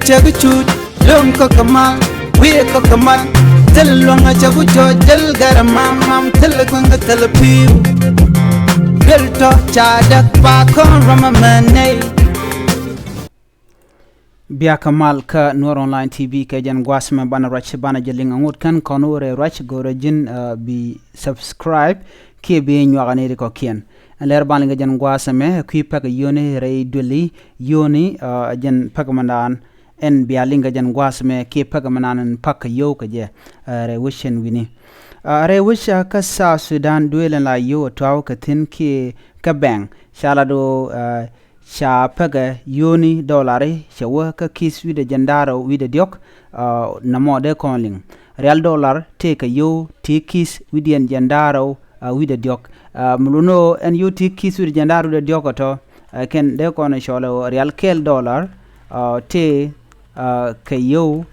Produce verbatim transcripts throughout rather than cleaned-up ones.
Cɛ bi cuut lo̱ŋ kä kɛ mal, wi̱i̱ kä kɛ mal. Thil luäŋ a cɛ bi jɔɔc, thil gɛr a mam mam, thil kueŋ kä thil pi̱i̱u. Thil tɔ ca däk pa kɔn ram a mɛ nɛy. Bia kɛ mal kä Nuer Online T V kɛ jɛn gua̱a̱th mɛ banɛ ruac banɛ jɛ liŋ a ŋot kɛn kɔn wä rɛy ruac go̱rɛ ji̱n, uh, bi subscribe kiɛ bi nyuak a ni ri kɔkiɛn. Ɛn lɛr ban liŋ kɛ jɛn gua̱a̱th mɛ kui̱ pɛk yoni rɛy dueli yoni, uh, jɛn pɛk mɛ daan. Ɛn bia liŋ kɛ jɛn gua̱a̱th mɛ kiɛ pɛk mɛ naan ɛn pak kɛ yio̱w kɛ jɛ, uh, rɛy wec ɛn wi̱ni. Uh, rɛy wec, uh, kä South Sudan duëël ɛn la yio̱w a tuaw kɛ thi̱n kiɛ kɛ bɛŋ. Ca la do̱, uh, ca pekɛ yoni dolari cɛ wä kä ki̱th wi̱cdɛ jɛn da̱rä wi̱cdɛ diɔ̱k, uh, nɔmɔ dee kɔn liŋ. Rial dolar tëë kɛ yio̱w ti ki̱th wi̱cdiɛn jɛn da̱rä, uh, wi̱cdɛ diɔ̱k. Uh, mi lun ɣöö ɛn yio̱w ti ki̱th wi̱cdɛ jɛn da̱rä wi̱cdɛ diɔ̱k ɛ tɔ, uh, kɛn dee kɔn cɔl ɛ ɣöö rial kɛl dolar, uh, tëë, uh, kɛ yio̱w,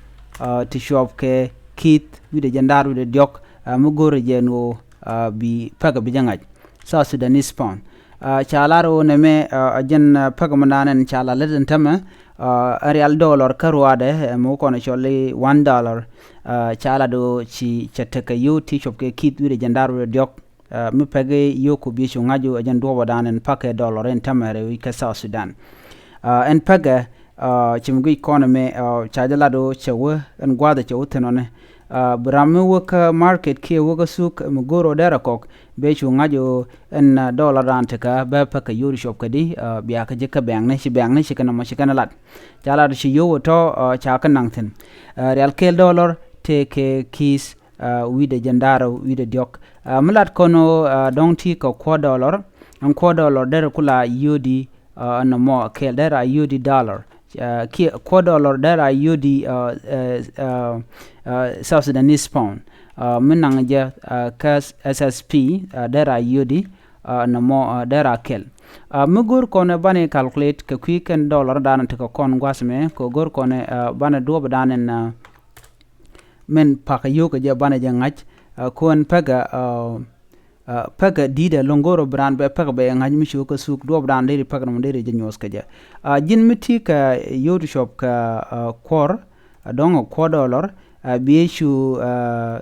uh, ti cuɔp kɛ ki̱th wi̱cdɛ jɛn da̱rä wi̱cdɛ diɔ̱k, uh, mi go̱rɛ jɛ ɛn ɣöö, uh, bi pekɛ bi jɛ ŋa̱c. South Sudanese pound. Uh, ca lar ɣöö nɛmɛ, uh, a jɛn, uh, pek mɛ naan ɛn ca la lät ɛn tämɛ, uh, a rial dollar kä ruaadɛ, uh, mɛ wä kɔn cɔl i̱ one dollar. Uh, ca la do̱ ci cɛ tekɛ yio̱w ti cuɔp kɛ ki̱th wi̱cdɛ jɛn da̱rä wi̱cdɛ diɔ̱k. Uh, mi pek yio̱w ku bi cu ŋa̱c ɣöö a jɛn duɔ̱ɔ̱p ɛ daan ɛn pa̱kɛ dollar ɛn tämɛ rɛy wec kä South Sudan. Uh, ɛn pekɛ, uh, ci mi guic kɔn ɛmɛ, uh, ca jɛ lat ɣöö cɛ wä ɛn gua̱a̱th ɛ cɛ wä thi̱n ɔnɛ. Uh, bi ram mi wä kä market kiɛ wä kä thuk mi go̱o̱r ɣöö derɛ kɔk bɛ cu ŋa̱c ɣöö ɛn, uh, dollar dan tekɛ bɛ pekɛ yio̱w ti cuɔp kɛ di, uh, bia kɛ ji̱ kä bɛŋni ci bɛŋni ci kɛn ɛmɔ ci kɛn ɛ lat. Ca lat ci yio̱w ɛ tɔ, uh, ca kɛ naŋ thi̱n. Uh, rial kɛl dollar tëë kɛ ki̱th, uh, wi̱cdɛ jɛn da̱rä wi̱cdɛ diɔ̱k. Uh, mi lat kɔn ɣöö, uh, dɔ̱ŋ ti kɛ kuɔ̱r dollar, ɛn kuɔ̱r dollar derɛ ku la yio̱w di, uh, nɔmɔ kɛl derɛ a yio̱w di dollar. Uh, kiɛ kuɔ̱r dollar derɛ a yio̱w di, uh, uh, uh, uh, South Sudanese pound. Uh, mi naŋ jɛ, uh, kä S S P, uh, derɛ a yio̱w di, uh, nɔmɔ, uh, derɛ a kɛl. Uh, mi go̱o̱r kɔn ɛ banɛ calculate kɛ kui̱ kɛn dollar dan tekɛ kɔn gua̱a̱th mɛ kɛ go̱o̱r kɔn ɛ, uh, banɛ duɔ̱ɔ̱p dan ɛn, uh, min pak yio̱w kɛ jɛ banɛ jɛ ŋa̱c, uh, kuɛn pekɛ, uh, uh, pekɛ di̱t ɛ lo̱ŋ go̱o̱r ɔ bi raan bɛ pekɛ bɛ ŋa̱c mi ci wä kä thuk duɔ̱ɔ̱p dan deri pekɛ nɔmɔ deri jɛ nyuɔ̱th kɛ jɛ. Uh, ji̱n mi ti kɛ yio̱w ti cuɔp kɛ, uh, kuɔ̱r, uh, dɔ̱ŋ ɛ kuɔ̱r dollar, uh, bi cu, uh,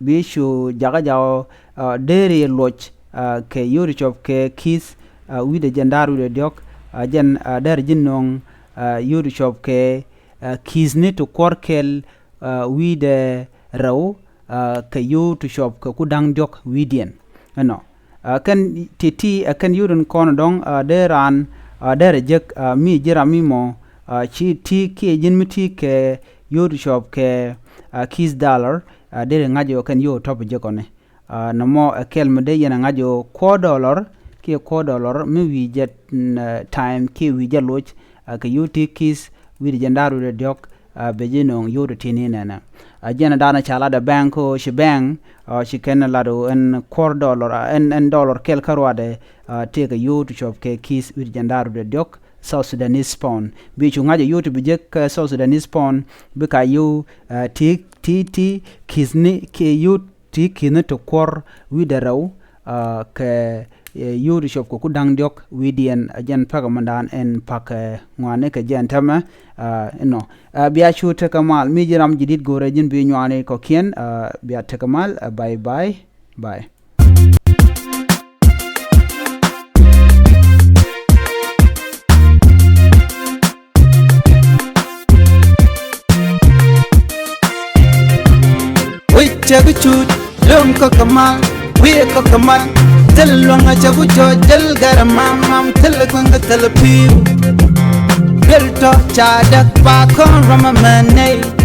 bi cu jakä jaw, uh, deri luɔc, uh, kɛ yio̱w ti cuɔp kɛ ki̱th, uh, wi̱cdɛ jɛn da̱rä wi̱cdɛ diɔ̱k, uh, jɛn, uh, derɛ ji̱ no̱o̱ŋ, uh, yio̱w ti cuɔp kɛ, uh, ki̱thni ti kuɔ̱r kɛl, uh, wi̱cdɛ rɛw, uh, kɛ yio̱w ti cuɔp kɛ ku da̱ŋ diɔ̱k wi̱cdiɛn. Ɛnɔ. Uh, kɛn ti ti, uh, kɛn yio̱w tin kɔn dɔ̱ŋ, uh, dee raan, uh, derɛ jek, uh, mi ji̱ ram mi mɔ, uh, ci ti kiɛ ji̱n mi ti kɛ yio̱w ti cuɔp kɛ, uh, ki̱th dollar, uh, derɛ ŋa̱c ɣöö kɛn yio̱w tɔ̱p jek ɔni. Uh, nɔmɔ ɛ kɛl mi dee yɛn ɛ ŋa̱c ɣöö kuɔ̱r dollar kiɛ kuɔ̱r dollar mi wi̱i̱ jɛ, mm, uh, time kiɛ wi̱i̱ jɛ loc, uh, kɛ yio̱w ti ki̱th wi̱cdɛ jɛn da̱rä wi̱cdɛ diɔ̱k, uh, bɛ ji̱ no̱o̱ŋ yio̱w ti ti ni nɛnɛ. Uh, jɛn ɛ da̱a̱n ɛ ca lat ɛ bɛŋ kä ɣöö ci bɛŋ, uh, ci kɛn ɛ lat ɣöö ɛn kuɔ̱r dollar, uh, ɛn, ɛn dollar kɛl kä ruaadɛ, uh, tëë kɛ yio̱w ti cuɔp kɛ ki̱th wi̱cdɛ jɛn da̱rä wi̱cdɛ diɔ̱k South Sudanese pound. Bi cu ŋa̱c ɛ yio̱w ti bi jek kɛ South Sudanese pound, bikɛ yio̱w, uh, ti, ti, ti ki̱thni kiɛ yio̱w ti ki̱thni ti kuɔ̱r wi̱cdɛ rɛw, uh, kɛ, uh, yio̱w ti cuɔp kɛ ku da̱ŋ diɔ̱k wi̱cdiɛn. Ɛ jɛn pekɛ mɛ daan ɛn pak, uh, ŋɔaani kɛ jɛn tämɛ, uh, ɛnɔ. Uh, bia cu tekɛ mal mi ji̱ ram ji̱ di̱t go̱o̱rɛ ji̱n bi nyuani kɔ̱kiɛn, uh, bia tekɛ mal, uh, bye bye, bye. Wi̱c cɛ bi cut, lom kä kɛ mal, wi̱i̱ kä kɛ mal. Thil luäŋ a cɛ bi jɔɔc, thil gɛr a mam mam, thil kueŋ kä thil pi̱i̱u. Thil tɔ ca däk pa kɔn ram a mɛ nɛy.